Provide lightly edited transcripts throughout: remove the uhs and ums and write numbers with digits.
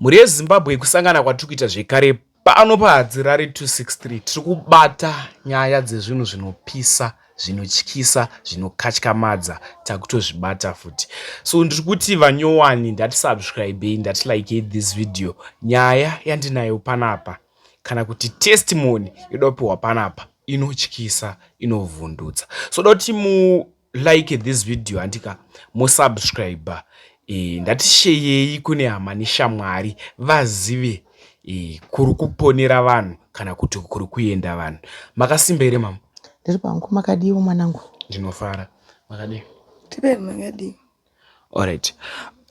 Mhuri yeZimbabwe kusangana kwatiri kuita zvekare pano paHadzirare 263 tiri kubata nyaya dzezvinhu zvinopisa zvinotyisa zvinokatyamadza takutozvibata futi so ndiri kuti vanyowani ndati subscribei ndati likei this video nyaya yandinayo panapa kana kuti testimony yoda kupiwa panapa inotyisa inovhundutsa so da kuti mu like this video handika mosubscribe e, ndatisheyei kune hama neshamwari vazive e, kuri kuponera vanhu kana kuti kuri kuenda vanhu makasimba here mama ndiri pangu makadiwo mwanangu ndinofara makadii tiperi makadii alright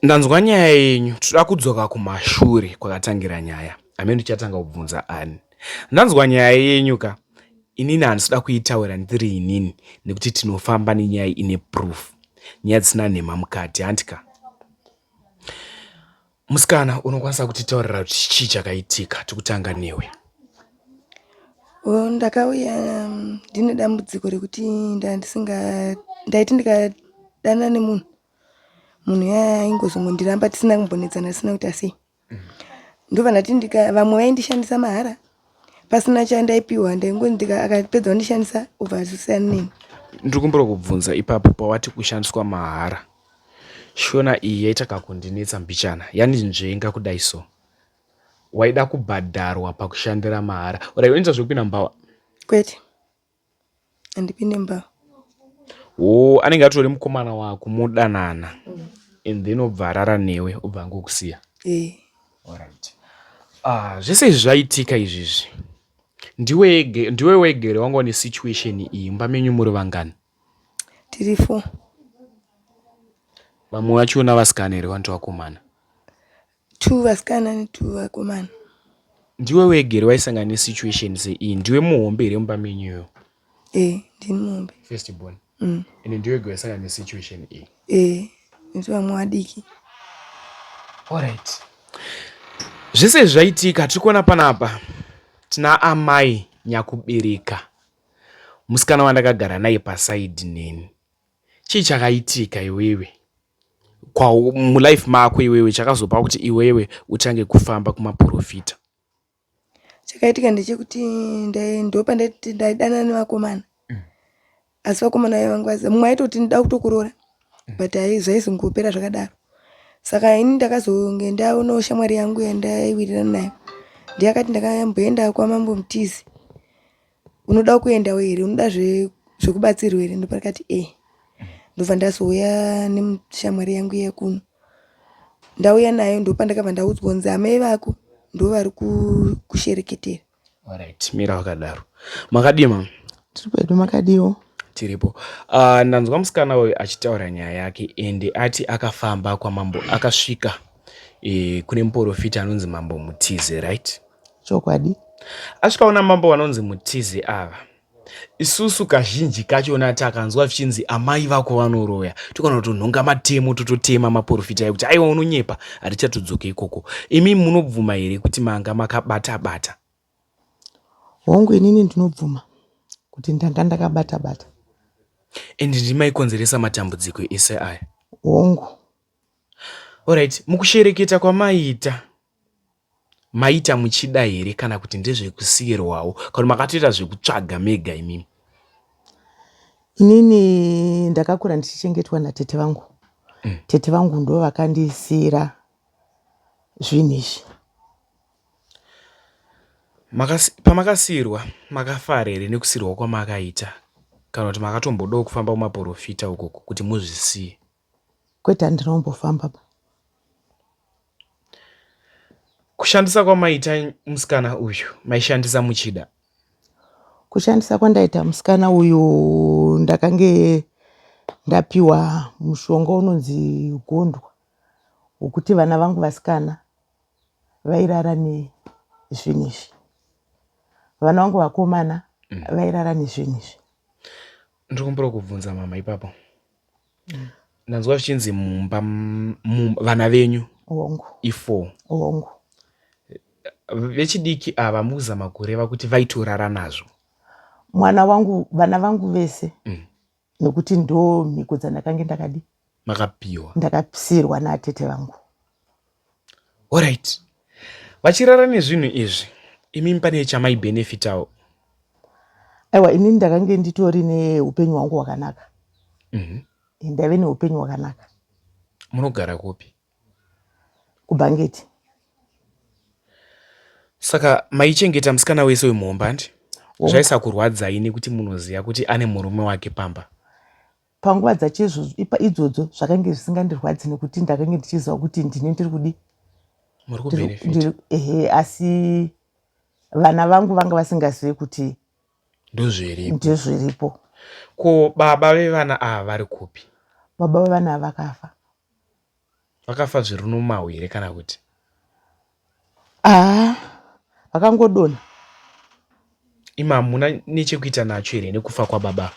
ndanzwa nyaya yenyu toda kudzoka kumashure kwakatangira nyaya amene ndichatanga kubvunza ani ndanzwa nyaya yenyu ka inini handisida kuitaura ndiri inini nekuti tinofamba nenyaya ine proof nyaya dzisina nhema mukati handika musikana unokwanisa kutitaurira kuti chii chakaitika tikutanga newe O, ndakauya ndine dambudziko rekuti ndandisinga ndaiti ndikadanana nemunhu munhu yaya aingozongondiramba tisina kumbonetsana tisina kuita sei ndobva ndati ndika vamwe vaindishandisa mahara pasina chandaipiwa ndaingonzi akapedza kundishandisa obva azosiyana neni ndiri kumbura kubvunza ipapo pawati kushandiswa mahara shona iyi yaita kakundinetsa mbichana yandinzvenga kudai so waida kubhadharwa pakushandira mahara orai unoita zvekupinda mubhawa kwete handipinde mubhawa o anenge atori mukomana wako modanana and then obva arara newe obva angokusiya ee alright ah, zvese izvi zvaitika izvizvi ndiwe ndiwe wega here wanga une situation iyi mumba menyu muri vangani tiri four vamwe vachona vasikana here vanoti vakomana two vasikana netwo vakomana ndiwe wega here waisangana nesituation seiyi ndiwe muhombe here mumba menyuyo ee ndini muhombe first born ende ndiwe wega waisangana nesituation iyi ee nekuti vamwe vadiki alright zvese zvaitika tiri kuona panapa tina amai nyakubereka musikana wandakagara naye pasaidi neni chii chakaitika iwewe mulife mako iwewe chakazopa kuti iwewe utange kufamba kumaprofita chakaitika ndechekuti ndopandaiti ndaidanana nevakomana asi vakomana vaiva vangu mumwe aitoti ndida kutokuroora but zvaizongopera zvakadaro saka ini ndakazonge ndaonawo shamwari yangu yandaiwirirana nayo ndiye akati ndakamboenda kwamambo mutizi unoda kuendawo here unoda zvekubatsirwa here ndopakati e ndobva ndazouya neshamwari yangu iya kuno ndauya nayo ndopandakabva ndaudzwa kunzi amai vako ndo vari kushereketera alright mira wakadaro makadii mama tiri pedu makadiwo tiripo ndanzwa musikana uyu achitaura nyaya yake ende ati akafamba kwamambo akasvika e, kune muprofita anonzi mambo mutize right chokwadi asvikaona mambo vanonzi mutize ava isusu kazhinji kachona takanzwa zvichinzi amai vako vanoroya tokana kutonhonga matemo tototema maprofita ekuti aiwa unonyepa hatichatodzoke ikoko imi munobvuma here kuti manga makabata bata hongu inini ndinobvuma kuti ndanga ndakabata bata ende ndimaikonzeresa matambudziko ese aya hongu alright mukushereketa kwamaiita maita muchida here kana kuti ndezvekusiyirwawo kana makatoita zvekutsvaga mega imimi inini ndakakura ndichichengetwa natete vangu tete vangu ndo vakandisiyira zvinhu izvi Pamakasiyirwa makafara here nekusiyirwa kwamakaita kana kuti makatombodawo kufamba kumaporofita ukoko kuti muzvisiye kwete handina kumbofamba pa kushandisa kwamaita musikana uyu maishandisa muchida kushandisa kwandaita musikana uyu ndakange ndapiwa mushonga unonzi gondwa wekuti vana vangu vasikana vairara nezvinhu izvi vana vangu vakomana vairara nezvinhu izvi ndiri kumbura kubvunza mama ipapo ndanzwa zvichinzi mumba vana venyu hongu i4 hongu vechidiki ava mukuzama kureva kuti vaitorara nazvo mwana wangu vana vangu vese nekuti ndo mhiko dzandakange ndakadi makapiwa ndakasiyirwa natete vangu alright Vachirara nezvinhu izvi, imimi pane chamaibhenefitawo? Aiwa, inini ndakange nditori neupenyu hwangu hwakanaka. Ndaive neupenyu hwakanaka. Munogara kupi? KuBhangeti. Saka maichengeta musikana wese wemuhomba handi? Zvaisakurwadzai nekuti munoziva kuti ane murume wake pamba? Panguva dzacho idzodzo zvakange zvisingandirwadzi nekuti ndakange ndichiziva kuti ndini ndiri kudi. Muri kubenefit. Ehe, asi vana vangu vanga vasingazive kuti ndozviripo. Ndozviripo. Ko baba vevana ava vari kupi? Baba vevana ava vakafa. Vakafa zviri normal here kana kuti? Ah, vakangodonha. Imi hamuna nechekuita nacho here nekufa kwababa?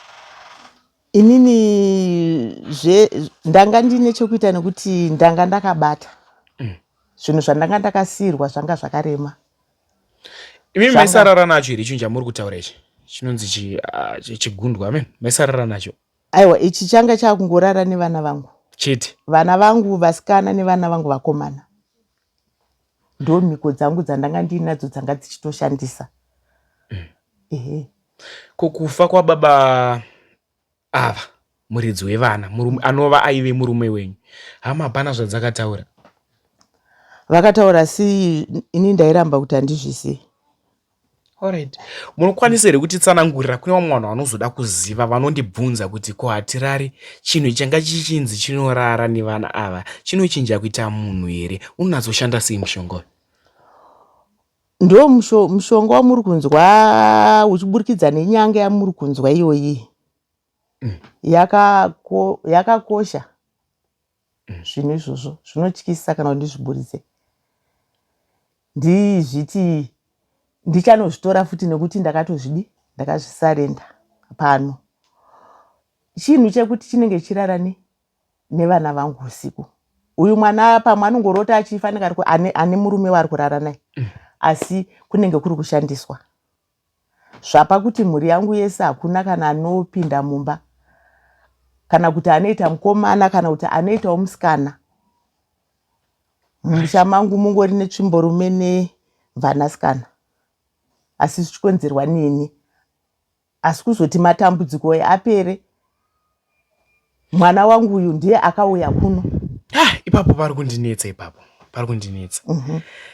Inini zve ndanga ndine chekuita nekuti ndanga ndakabata. Zvinhu zvandanga ndakasiirwa zvanga zvakarema. Imi maisarara nacho here chinhu chamuri kutaura ichi? Chinonzi chigundwa, amen. Maisarara nacho? Aiwa, ichi changa chakungorara nevana vangu. Chete. Vana vangu vasikana nevana vangu vakomana. Ndo mhiko dzangu dzandanga ndiinadzo dzanga dzichitoshandisa. Ehe. Ko kufa kwababa ava muridzi wevana murume anova aive murume wenyu, hama hapana zvadzakataura? Vakataura asi ini ndairamba kuti handizvizivi. Alright. Munokwanisa here kutitsanangurira kune vamwe vanhu vanozoda kuziva vanondibvunza kuti ko hatirari chinhu changa chichinzi chinorara nevana ava chinochinja kuita munhu here? Unonatsoshanda sei mushonga uyu? Ndo mushonga wamuri kunzwa uchiburikidza nenyanga yamuri kunzwa iyoyi. Yakakosha. Zvinhu izvozvo zvinotyisa kana kuti ndizviburitse. Ndizviti ndichanozvitora futi nekuti ndakatozvidi ndakazvisarenda pano. Chinhu chekuti chinenge chirara nevana vangu usiku. Uyu mwana pamwe anongorota achifa anenge ane murume waari kurara naye. Asi kunenge kuri kushandiswa. Zvapa kuti mhuri yangu yese hakuna kana anopinda mumba. Kana kuti anoita mukomana kana kuti anoitawo musikana. Mumusha mangu mungori netsvimborume nevanasikana. Asi zvichikonzerwa neni. Asi kuzoti matambudziko apere, mwana wangu uyu ndiye akauya kuno. Ipapo pari kundinetsa ipapo. Pari kundinetsa.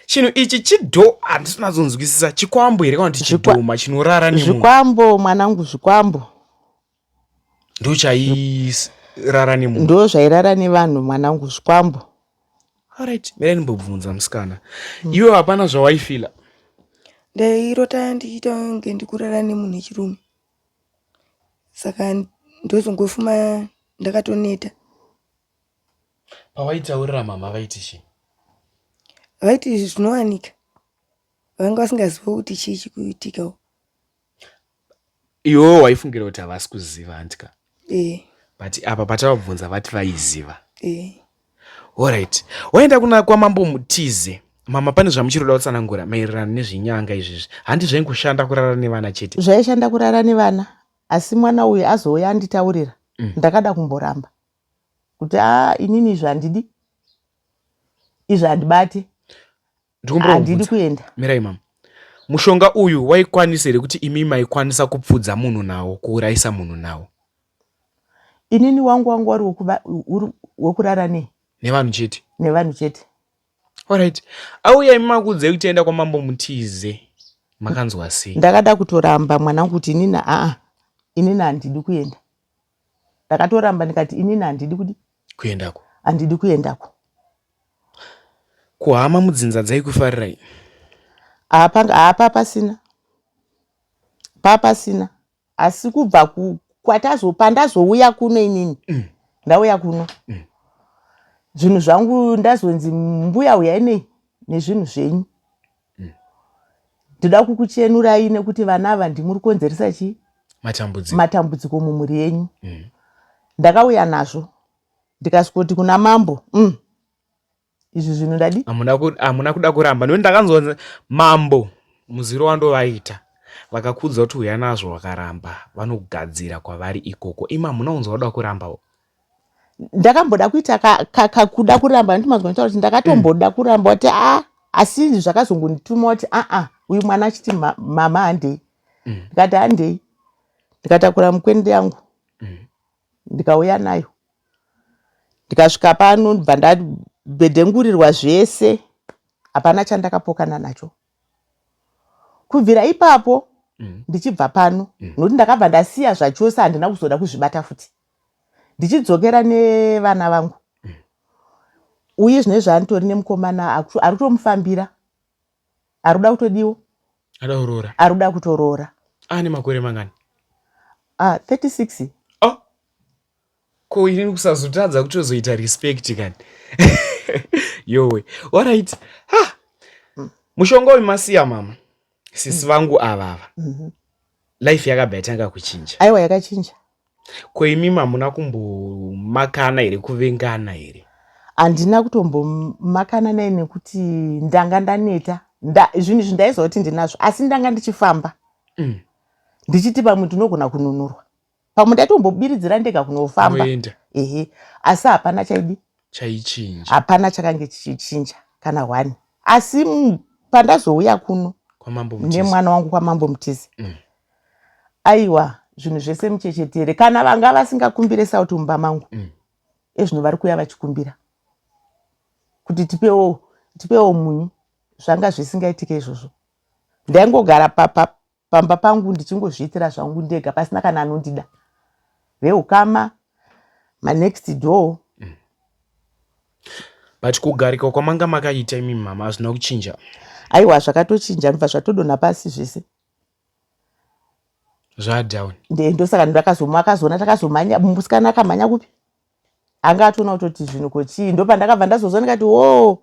Chinhu ichi chidho handisi kunatsonzwisisa chikwambo here kana kuti chidhoma chinorara nemunhu? Zvikwambo mwanangu, zvikwambo. Ndochairara nemunhu. Ndo zvairara nevanhu mwanangu, zvikwambo. Alright, mira ndimbobvunza musikana. Iwe hapana zvawaifila? Ndairota ndichiita kunge ndikurara nemunhu wechirume. Saka ndozongofuma ndakatoneta. Pawaitaurira mama vaiti chii? Vaiti zvinowanika. Vanga vasingazivi kuti chii chikuitikawo. Iwewe waifungira kuti havasi kuziva handika? Eh. But apa patavabvunza vati vaiziva. Eh. Alright. Waenda kuna kwamambo Mutize. Mama pane zvamuchiroda kutsanangura maererano nezvenyanga izvizvi. Handi zvaingoshanda kurara nevana chete. Zvaishanda kurara nevana asi mwana uyu azouya anditaurira. Ndakada kumboramba. Kuti inini izvi handidi. Izvi handibati. Handidi kuenda. Mirai mama. Mushonga uyu waikwanisa here kuti imi maikwanisa kupfudza munhu nawo, kuurayisa munhu nawo? Inini wangu wangu wari wekurara nei? Nevanhu chete. Nevanhu chete. Alright. Auya imi makuudzai kuti enda kwamambo Mutize. Makanzwa sei? Ndakada kutoramba mwanangu kuti inini inini handidi kuenda. Ndakatoramba ndikati inini handidi kudi kuendako. Handidi kuendako. Kuhama mudzinza dzaikufarirai? Apa pasina. Papasina. Asi kubva pandazouya kuno inini. Ndauya kuno. Zvinhu zvangu ndazonzi mbuya uyai nei nezvinhu zvenyu. Ndoda kukuchenurai nekuti vana ava ndimuri kukonzeresa chii? Matambudziko. Matambudziko mumhuri yenyu. Ndakauya nazvo. Ndikasvikoti kuna mambo, izvi zvinhu ndadi? Hamuna kuda kuramba. Nekuti ndakanzwa mambo muziro wandovaita. Vakakuudza kuti uya nazvo wakaramba. Vanogadzira kwavari ikoko. Imi hamuna kunzwa kuda kurambawo? Ndakamboda kuita kakuda kuramba. Nditi mazwa kuti ndakatomboda kuramba kuti Asi zvakazongondituma kuti aa, uyu mwana achiti mama handei. Ndikati handei, ndikatakura mukwende yangu ndikauya nayo, ndikasvika pano, ndibva ndabhedhengurirwa zvese, hapana chandakapokana nacho kubvira ipapo. Ndichibva pano, nokuti ndakabva ndasiya zvachose, handina kuzoda kuzvibata futi. Ndichidzokera nevana vangu, uye zvine zvaanitori nemukomana ari kutomufambira, ari kuda kutodiwo. Ada kuroora. Ari kuda kutoroora. Ane makore mangani? Ah, 36. Oh, ko inini kusazotadza kutozoita respect kani? Yowe, alright. Ha, mushonga uyu masiya mama, sisi vangu avava, life yakabva yatanga kuchinja? Aiwa, yakachinja. Ko imimi hamuna kumbomakana here, kuvengana here? Handina kutombomakana naye nekuti ndanga ndaneta. Zvinhu izvi ndaiziva kuti ndinazvo, asi ndanga ndichifamba ndichiti pamwe ndinogona kununurwa, pamwe ndaitombobiridzira ndega kunofamba. Unoenda. Ehe, asi hapana chaidi Chaichinja. Hapana chakange chichichinja kana one. Asi pandazouya kuno kwamambo Mutize nemwana wangu kwaMambo Mutize, aiwa, zvinhu zvese muchechetere. Kana vanga vasingakumbire sauti mumba mangu, ezvino vari kuuya vachikumbira kuti tipewo, tipewo munyu. Zvanga zvisingaitike izvozvo. Ndaingogara pamba pangu ndichingozviitira zvangu ndega, pasina kana anondida, veukama, manext door. But kugarika kwamanga makaita imi mama hazvina kuchinja? Aiwa, zvakatochinja, ndobva zvatodonha pasi zvese. Zvadown. Ndosaka ndakazoona takazomhanya, musikana akamhanya kupi, anga atoona kutoti zvinhu kochii. Ndopandakabva ndazozwa ndikati wo,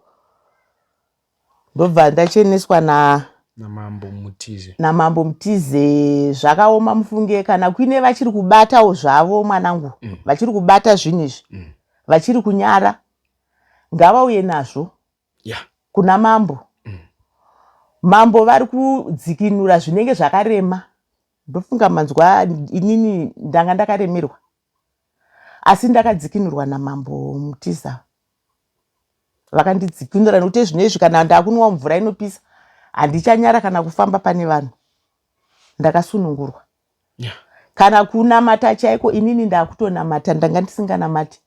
ndobva ndacheneswa na naMambo Mutize. NaMambo Mutize. Zvakaoma mufunge. Kana kuine vachiri kubatawo zvavo mwanangu, vachiri kubata zvinhu izvi, vachiri kunyara, ngavauye nazvo kuna mambo. Mambo vari kudzikinura zvinenge zvakarema. Ndofunga manzwa, inini ndanga ndakaremerwa, asi ndakadzikinurwa naMambo Mutiza. Vakandidzikinura nekuti zvino izvi kana ndakunwa mvura inopisa handichanyara kana kufamba pane vanhu, ndakasunungurwa. Kana kunamata chaiko, inini ndakutonamata, ndanga ndisinganamati,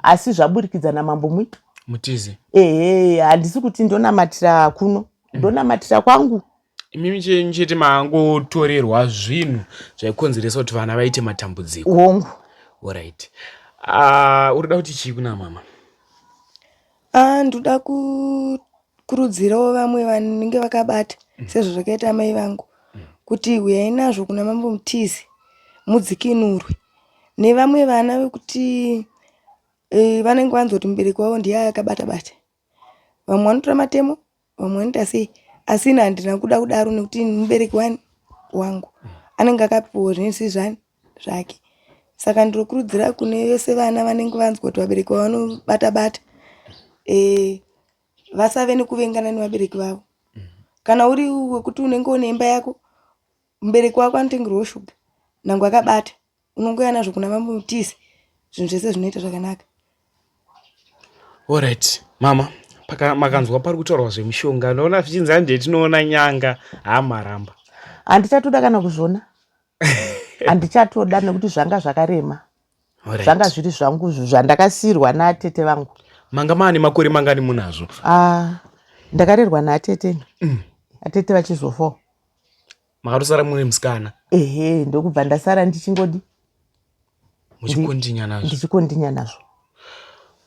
asi zvaburikidza naMambo Mutize. Ehe, handisi kuti ndonamatira kuno, ndonamatira kwangu. Imimi chenyu chete maangotorerwa zvinhu zvaikonzeresa kuti vana vaite matambudziko. Hongu. Alright, uri da kuti chii kuna mama? Ah, ndoda kukurudzirawo vamwe vanenge vakabata sezvo zvakaita amai vangu kuti huyai nazvo kuna Mambo Mutize mudzikinurwe, nevamwe vana vekuti vanenge vanzwa kuti mubereki wavo ndiye akabata bata. Vamwe vanotora matemo, vamwe vanoita sei, asi ini handina kuda kudaro nekuti mubereki wani wangu anenge akapiwa zvinhu zvisiri zvani zvake. Saka ndinokurudzira kune vese vana vanenge vanzwa kuti vabereki vavo vanobata bata, vasave nekuvengana nevabereki vavo. Kana uri wekuti unenge une imba yako, mubereki wako anotengerwawo shuga nangwe akabata, unongouya nazvo kuna Mambo Mutize, zvinhu zvese zvinoita zvakanaka. Alright mama, makanzwa pari kutaurwa zvemishonga, unoona zvichinzi hande tinoona nyanga, hamaramba. Handichatoda kana kuzviona, handichatoda nekuti zvanga zvakarema. Zvanga zviri zvangu zvandakasiyirwa natete vangu. Manga maane makore mangani munazvo? Ah, ndakarerwa naatete, atete vachizofawo. Makatosara muri musikana? Ehe, ndokubva ndasara ndichingodi Muchikondinya nazvo. Ndichikondinya nazvo.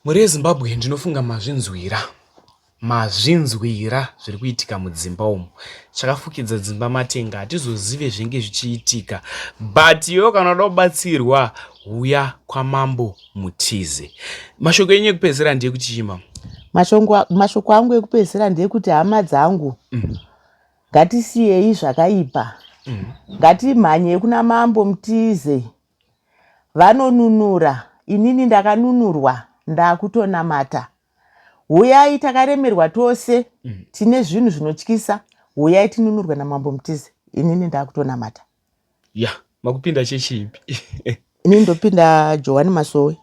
Mhuri yeZimbabwe, ndinofunga mazvinzwira, mazvinzwira zviri kuitika mudzimba umu. Chakafukidza dzimba matenga, hatizozive zvinenge zvichiitika, but iwe kana uda kubatsirwa, huya kwaMambo Mutize. Mashoko enyu ekupedzisira ndeyekuti chii, mama? Mashoko angu ekupedzisira ndeyekuti hama dzangu, ngatisiyei zvakaipa, ngatimhanyei kuna Mambo Mutize, vanonunura. Inini ndakanunurwa, ndakutonamata. Huyai, takaremerwa tose, tine zvinhu zvinotyisa, huyai tinunurwe naMambo Mutize. Inini ndakutonamata. Ya, makupinda chechi ipi? Inini ndopinda Johani Masowe.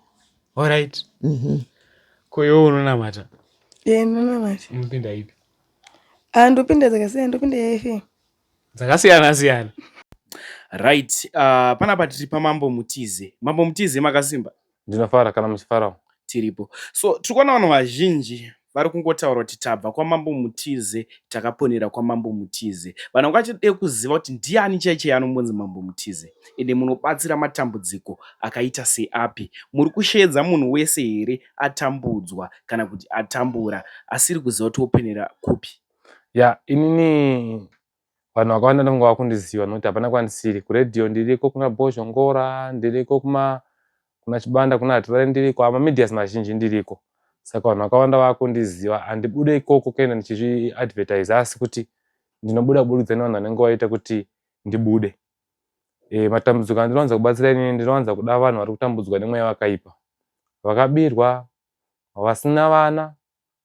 Alright. Ko iwe unonamata? Ee, ndinonamata. Unopinda ipi? Ah, ndopinda dzakasiyana, ndopinda yaFM. Dzakasiyana siyana. Right, panapa tiri paMambo Mutize. Mambo Mutize makasimba? Ndinofara kana muchifarawo. Tiripo. So tiri kuona vanhu vazhinji vari kungotaura kuti tabva kwaMambo Mutize, takaponera kwaMambo Mutize. Vanhu vanga vachida kuziva kuti ndiani chaiye anombonzi Mambo Mutize ende munobatsira matambudziko akaita seapi. Muri kusheedza munhu wese here atambudzwa kana kuti atambura asiri kuziva kuti oponera kupi? Ya, inini vanhu vakawanda ndonga vakundiziva nokuti hapana kwandisiri. Kuredhiyo ndiriko, kuna Bhozhongora ndiriko, kuma kuna Chibanda, kuna Hatirare ndiriko, amamedias mazhinji ndiriko. Saka vanhu vakawanda vakundiziva. Handibude ikoko kuenda ndichizviadvertise, asi kuti ndinobuda kuburikidza nevanhu vanenge vaita kuti ndibude. E, matambudziko andinowanza kubatsira inini, ndinowanza kuda vanhu vari kutambudzwa nemweya wakaipa, vakabirwa, vasina vana,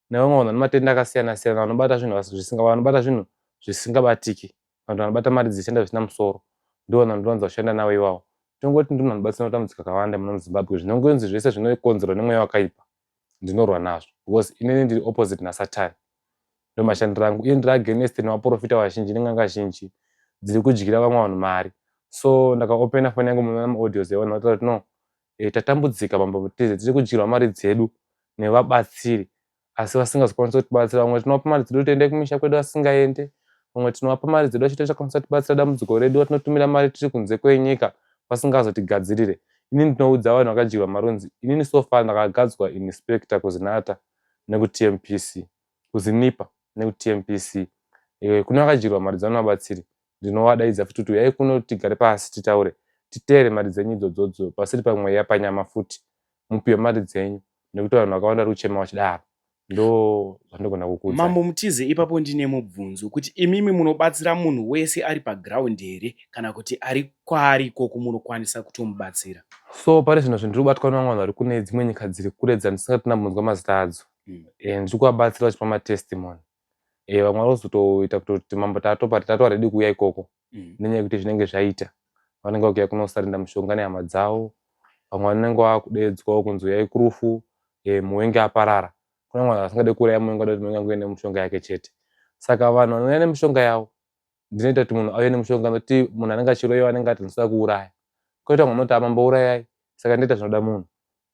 nevamwe vanhu vane matenda akasiyana siyana, vanobata zvinhu zvisinga vanobata zvinhu zvisingabatiki, vanhu vanobata mari dzichishanda zvisina musoro, ndivo vanhu vandinowanza kushanda navo ivavo. Tongoti ndiri munhu anobatsira matambudziko akawanda muno muZimbabwe, zvinongonzi zvese zvinokonzerwa nemweya wakaipa ndinorwa nazvo because inini ndiri opposite nasatani, ndomashandiro angu, uye ndiri against nevaprofita vazhinji nen'anga zhinji dziri kudyira vamwe vanhu mari. So ndakaopena foni yangu, munoona maaudios evanhu vataura kuti no, tatambudzika Mambo Mutize, tiri kudyirwa mari dzedu nevabatsiri asi vasingazokwanisi kutibatsira. Vamwe tinovapa mari dzedu kuti endai kumisha kwedu vasingaende, vamwe tinovapa mari dzedu vachiti vachakwanisa kutibatsira dambudziko redu, vatinotumira mari tiri kunze kwenyika vasingazotigadzirire. Inini ndinoudza vanhu vakadyirwa mari kunzi inini so far ndakagadzwa inspector kuZinata nekuTMPC, kuZinipa nekuTMPC. Kune vakadyirwa mari dzavo nevabatsiri, ndinovadaidza futi kuti uyai kuno tigare pasi titaure, titeere mari dzenyu idzodzodzo pasiri pamweya, panyama futi, mupiwe mari dzenyu nekuti vanhu vakawanda vari kuchema vachidaro. Ndo zvandogona kukuudzai. Mambo Mutize, ipapo ndine mubvunzo kuti imimi munobatsira munhu wese ari paground here kana kuti ari kwaari ikoko munokwanisa kutomubatsira? So pari zvino zvinhu ndiri kubatwa nevamwe vanhu vari kune dzimwe nyika dziri kure dzandisingati ndambonzwa mazita adzo. Ndiri kuvabatsira vachipa matestimony. Vamwe vari kuzotoita kutoti mambo tatopa tatova ready kuuya ikoko nenyaya yekuti zvinenge zvaita. Vanenge vakuuya kunosarinda mushonga nehama dzavo. Vamwe vanenge vakudeedzwawo kunzi uyai kurufu, muvengi aparara. Kune vamwe vanhu vasingade kuuraya muvengi, vanoda kuti muvengi angoenda nemishonga yake chete. Saka vanhu vanouya nemishonga yavo, ndinoita kuti munhu auye nemushonga nokuti munhu anenge achiroyiwa anenge ati ndinoda kuuraya. Koita vamwe vanoti amambo urayai, saka ndinoita zvinoda munhu.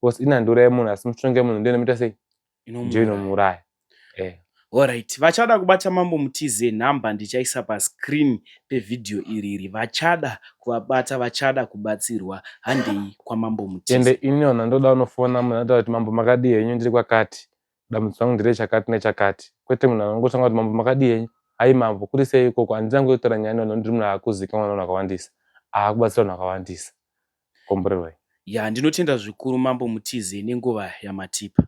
Because ini handiurayi munhu asi mushonga yemunhu ndiyo inomuita sei? Ndiyo inomuuraya. Alright, vachada kubata Mambo Mutize nhamba ndichaisa pascreen pevhidhiyo iriri. Vachada kuvabata, vachada kubatsirwa, handei kwaMambo Mutize. Ende ini vanhu vandoda vanofona munhu anotaura kuti mambo makadii henyu, ndiri kwakati, dambudziko rangu ndere chakati nechakati, kwete munhu anongotanga kuti mambo makadii henyu, hayi mambo kuri sei ikoko. Handina nguva yekutaura nyaya nevanhu, ndiri munhu akuzikanwa nevanhu vakawandisa, aakubatsira vanhu vakawandisa. Komborerwai. Ya, ndinotenda zvikuru Mambo Mutize nenguva yamatipa.